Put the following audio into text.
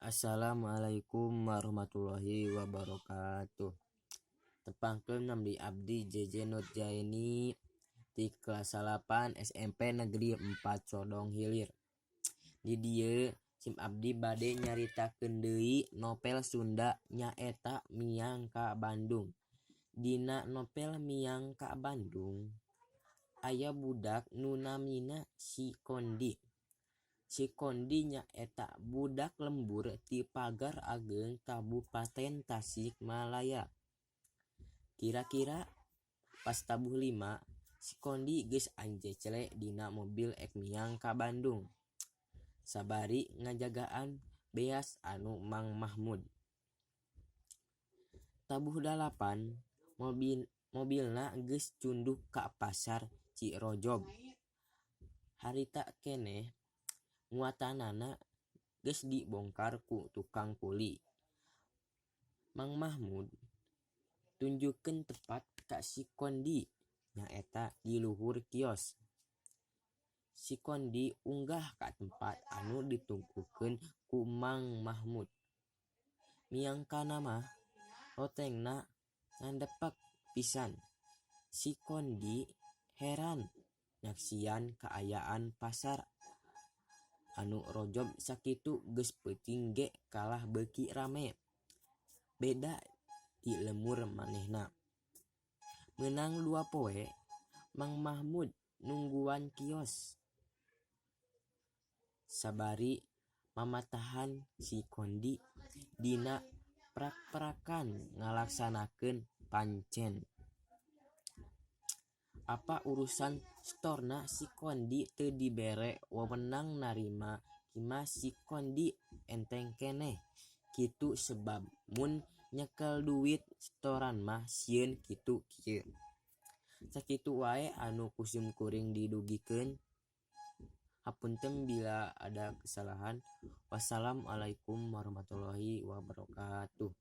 Assalamualaikum warahmatullahi wabarakatuh. Tepangkeun, nami abdi Jeje Nurjaini ti kelas 8 SMP Negeri 4 Sodong Hilir. Di dieu sim abdi bade nyaritakeun deui novel Sunda, nyaeta Miang ka Bandung. Dina novel Miang ka Bandung aya budak nu namina si Kondi. Si Kondi nyaeta budak lembur ti Pagar Ageung, Kabupaten Tasikmalaya. Kira-kira pas tabuh 5, si Kondi geus anjecle dina mobil ek miang ka Bandung sabari ngajagaan beas anu Mang Mahmud. Tabuh 8, mobilna geus cunduk ka Pasar Cirojob. Harita keneh muatanana geus dibongkar ku tukang kuli. Mang Mahmud tunjukkeun tempat ka si Kondi, nyaeta di luhur kios. Si Kondi unggah ka tempat anu ditungkukeun ku Mang Mahmud. Miangkana mah lotengna ngandepek pisan. Si Kondi heran nyaksian kaayaan pasar anu rojob sakitu, geus peuting ge kalah beuki rame. Beda di lembur manehna. Meunang 2 poe Mang Mahmud nungguan kios sabari mamatahan si Kondi dina prak-prakan ngalaksanakeun pancen. Apa urusan setorna, si Kondi teu dibere wewenang narima kimas. Si Kondi enteng keneh kitu sebab mun nyekel duit setoran mah sieun kitu kieu. Sakitu wae anu ku simkuring didugikeun. Hapunten bila ada kesalahan. Wassalamualaikum warahmatullahi wabarakatuh.